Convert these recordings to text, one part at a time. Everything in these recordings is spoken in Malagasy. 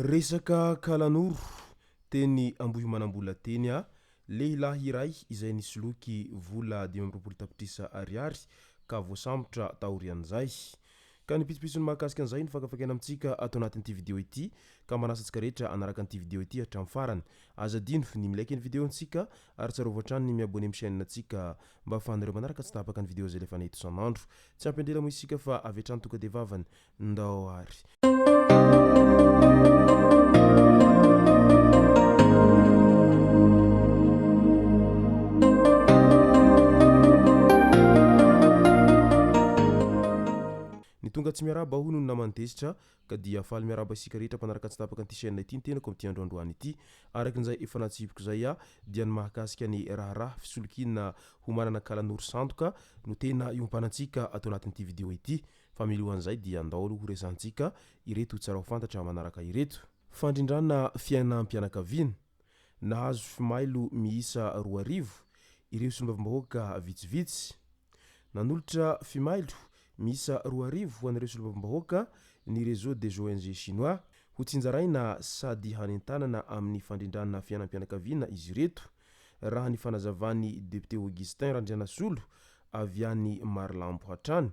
Resaka kalanoro teny Ambohimanambola teny a lehilahy iray izay nisoloky vola 25 tapitrisa ariary ka voasambotra taorian'izay. Ka ny pitsopitsony mahakasika an'izay no fakafakaina amintsika ato anatin'ity video ity ka manasa antsika rehetra hanaraka an'ity video ity hatramin'ny farany. Aza adino ny mi-like ny video ntsika ary tsarovy hatrany ny mi-abonner amin'ny chaîne ntsika mba ahafahanareo manaraka tsy tapaka ny video izay alefanay eto isan'andro. Tsy ampy andrela moa isika fa avy hatrany tonga dia vavany. Ndao ary. Ny tonga tsy miarahaba hono ny naman'i Tezitra ka dia faly miarahaba isika rehetra mpanaraka tsy tapaka an'ity chaîne ity ny tenako amin'ity andro androany ity. Araka izay efa natsipiko izay aho dia ny mahakasika ny raharaha fisolokiana ho manana kalanoro sandoka no tena iompanantsika ato anatin'ity vidéo ity. Fa milohan'izay dia andao aloha ho resahantsika ireto tsara ho fantatra manaraka ireto. Fandrindrana fiainam-pianakaviana. Nahazo fimailo miisa 2000 ireo solombavambahoaka vitsivitsy. Nanolotra fimailo miisa 2000 ho an'ireo solombavambahoaka ny Réseau des ONG Chinois. Ho tsinjaraina sady hanentanana amin'ny fandrindrana fiainam-pianakaviana izy ireto, raha ny fanazavan'ny depiote Augustin Randrianasolo avy any Marolambo hatrany,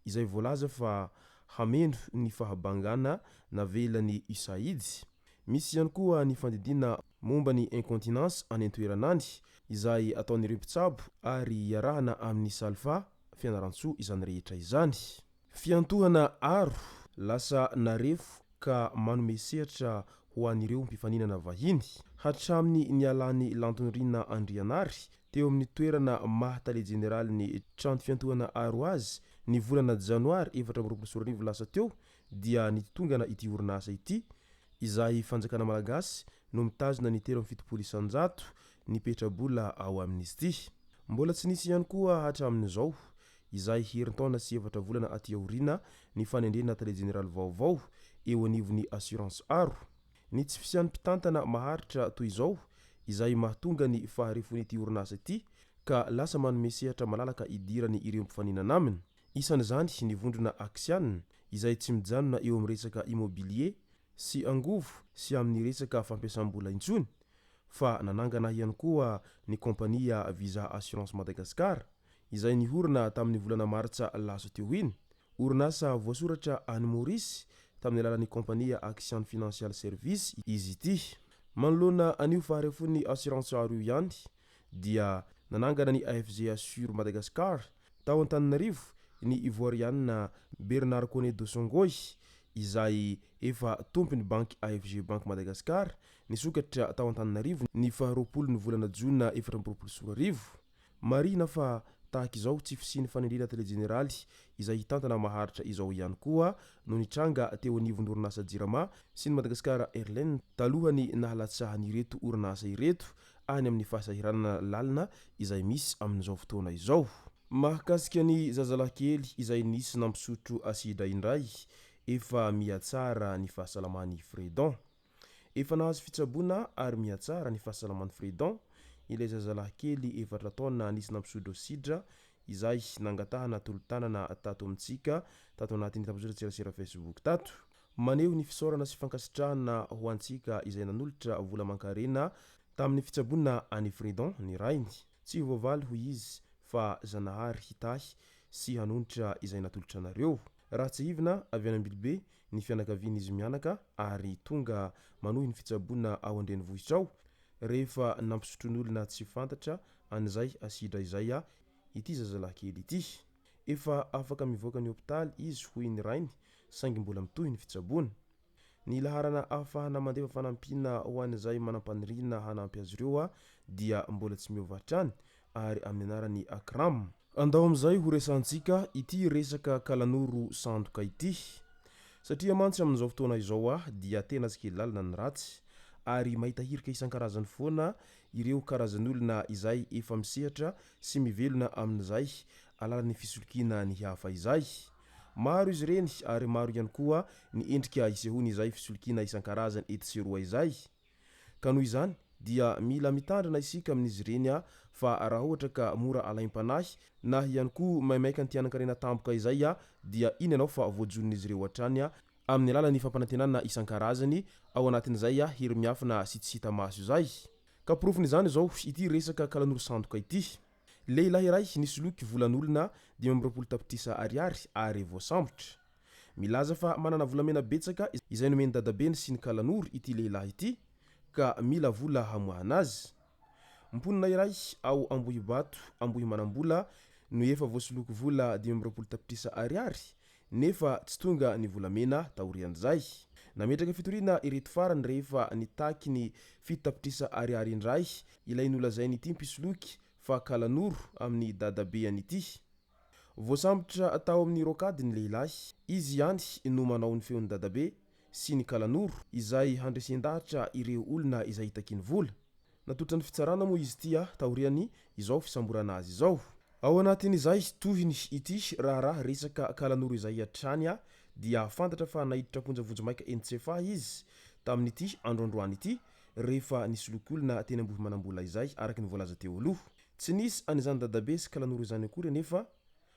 izay voalaza fa hameno ny fahabangana navelan'ny USAID. Misy ihany koa ny fandidiana momba ny incontinence any an-toerana any, izay ataon'ireo mpitsabo ary iarahana amin'ny Salfa Fianarantsoa izany rehetra izany. Fiantohana aro lasa narefo ka manome sehatra ho an'ireo mpifaninana vahiny. Hatramin'ny nialan'i Lantonirina Andrianary teo amin'ny toerana maha tale jeneralin'ny trano fiantohana aro azy ny volana janoary 2024 lasa teo dia nitotongana ity orinasa ity izay fanjakana malagasy no mitazona ny 73% ny petrabola ao amin'izy ity. Mbola tsy nisy ihany koa hatramin'izao izay herintaona sy efatra volana aty aoriana ny fanendrena tale jeneraly vaovao eo anivon'ny Assurance Aro. Ny tsy fisian'ny mpitantana maharitra toy izao izay mahatonga ny faharefon'ity orinasa ity ka lasa manome sehatra malalaka idirany ireo mpifaninana aminy. Isan'izany ny vondrona Axian izay tsy mijanona eo amin'ny resaka immobilier sy angovo sy amin'ny resaka fampiasam-bola intsony fa nanangana ihany koa ny kompania Visa Assurance Madagascar izay nihorina tamin'ny volana martsa lasa teo iny. Orinasa voasoratra any Maorisy tamin'ny alalan'ny kompania Axian Financial Service izy ity. Manoloana an'io faharefon'ny Assurance Aro io ihany dia nanangana ny AFG Assure Madagascar tao Antananarivo ny Ivoarianina Bernard Koné Dosongoy izay efa tompon'ny banky AFG Bank Madagascar nisokatra tao Antananarivo ny faharoapolo ny volana jona 2024. Marihina fa tahaka izao tsy fisian'ny fanendrena tale jeneraly izay hitantana maharitra izao ihany koa no nitranga teo anivon'ny orinasa Jirama sy ny Madagascar Airlines talohan'ny nahalatsahan'ireto orinasa ireto any amin'ny fahasahiranana lalina izay misy amin'izao fotoana izao. Mahakasika ny zazalahy kely izay nisy nampisotro asidra indray, efa mihatsara ny fahasalaman'i Fredon. Efa nahazo fitsaboana ary mihatsara ny fahasalaman'i Fredon, ilay zazalahy kely efatra taona nisy nampisotro asidra izay nangatahana tolo-tanana tato amintsika tato anatin'ny tambajotran-tserasera Facebook tato. Maneho ny fisaorana sy fankasitrahana ho antsika izay nanolotra vola aman-karena tamin'ny fitsaboana an'i Fredon ny rainy. Tsy voavaly hoy izy fa Zanahary hitahy sy hanonitra izay natolotra anareo. Raha tsiahivina, avy any Ambilobe ny fianakavian'izy mianaka ary tonga manohy ny fitsaboana ao an-drenivohitra ao rehefa nampisotroin'olona tsy fantatra an'izay asidra izay ity zazalahy kely ity. Efa afaka mivoaka ny hopitaly izy hoy ny rainy saingy mbola mitohy ny fitsaboana. Ny laharana ahafahana mandefa fanampiana ho an'izay manam-paniriana hanampy azy ireo dia mbola tsy miova hatrany ary amin'ny anaran'i Akram. Andao amin'izay ho resahantsika ity resaka kalanoro sandoka ity. Satria mantsy amin'izao fotoana izao dia tena tsy kely lalana ny ratsy ary mahita hirika isan-karazany foana ireo karazan'olona izay efa misehatra sy mivelona amin'izay alalan'ny fisolokiana ny hafa izay. Maro izy ireny ary maro ihany koa ny endrika isehoany izay fisolokiana isan-karazany etsy sy eroa izay. Ka noho izany dia mila mitandrina isika amin'izy ireny fa raha ohatra ka mora alaim-panahy na ihany koa maimaika ny tianan-karena tampoka izay dia iny ianao fa voajonin'izy ireo hatrany amin'ny alalan'ny fampanantenana isan-karazany ao anatin'izay hery miafina sy tsy hita maso izay. Ka porofon'izany izao ity resaka kalanoro sandoka ity. Lehilahy iray nisoloky volan'olona 25 tapitrisa ariary ary voasambotra. Milaza fa manana volamena betsaka izay nomen'i dadabeny sy ny kalanoro ity lehilahy ity ka mila vola hamoahana azy. Mponina iray ao Ambohibato Ambohimanambola no efa voasoloky vola 25 tapitrisa ariary nefa tsy tonga ny volamena taorian'izay. Nametraka fitoriana ireto farany rehefa nitaky ny 7 tapitrisa ariary indray ilay nolazain'ity mpisoloky fa kalanoro amin'ny dadabeany ity. Voasambotra tao amin'ny rocade ny lehilahy. Izy ihany no manao ny feon'ny dadabe sy ny kalanoro izay handresen-dahatra ireo olona izay hitakiany vola. Natolotra ny fitsarana moa izy ity taoriany izao fisamborana azy izao. Ao anatin'izay tohiny ity raharaha resaka kalanoro izay hatrany dia fantatra fa naiditra am-ponja vonjimaika eny Tsiafahy izy tamin'ity androandroany ity rehefa nisoloky olona teny Ambohimanambola izay araka ny voalaza teo aloha. Tsy nisy an'izany dadabe sy kalanoro izany akory anefa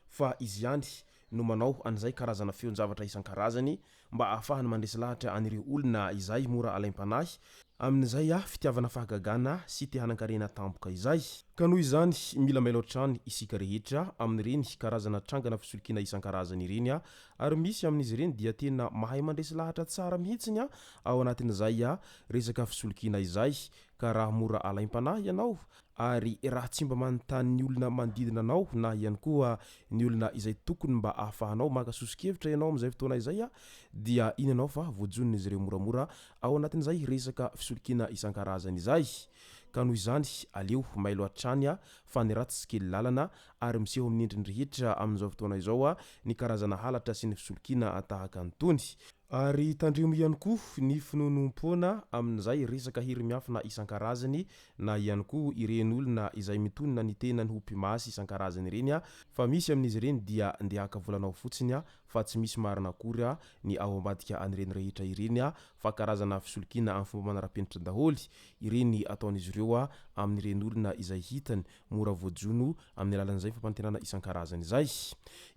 fa izy ihany no manao an'izay karazana feon-javatra isan-karazany mba ahafahany mandresy lahatra an'ireo olona izay mora alaim-panahy amin'izay fitiavana fahagagana sy te hanan-karena tampoka izay. Ka noho izany, mila mailo hatrany isika rehetra amin'ireny karazana trangana fisolokiana isan-karazany ireny ary misy amin'izy ireny dia tena mahay mandresy lahatra tsara mihitsiny ao anatin'izay resaka fisolokiana izay ka raha mora alaim-panahy ianao Ary raha tsy mba manontany ny olona manodidina anao na ihany koa ny olona izay tokony mba ahafahanao maka soso-kevitra ianao amin'izay fotoana izay dia iny ianao fa voajonin'izy ireo moramora ao anatin'izay resaka fisolokiana isan-karazany izay. Ka noho izany aleo mailo hatrany fa ny ratsy tsy kely lalana ary miseho amin'ny endriny rehetra amin'izao fotoana izao ny karazana halatra sy ny fisolokiana tahaka an'itony. Ary tandremo ihany koa ny finoanoam-poana amin'izay resaka hery miafina isan-karazany na ihany koa ireny olona izay mitonona ny tenany ho mpimasy isan-karazany ireny fa misy amin'izy ireny dia ndeha haka volanao fotsiny fa tsy misy marina akory ny ao ambadika an'ireny rehetra ireny fa karazana fisolokiana amin'ny fomba manara-penitra daholo ireny ataon'izy ireo amin'ireny olona izay hitany mora voajono amin'ny alalan'izay fampanantenana isan-karazany izay.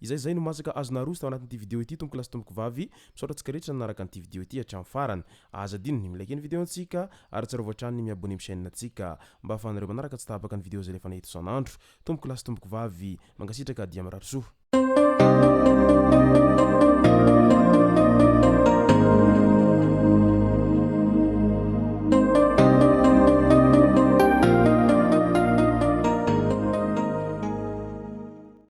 Izay izay no masaka azo naroso tao anatin'ity video ity tompoko lahy sy tompoko vavy, misaotra antsika rehetra nanaraka an'ity video ity hatramin'ny farany. Aza adino ny mi-like ny video antsika ary tsarovy hatrany ny mi-abonner amin'ny chaîne antsika mba ahafahanareo manaraka tsy tapaka ny video izay alefanay eto isan'andro. Tompoko lahy sy tompoko vavy, mankasitraka dia mirary soa.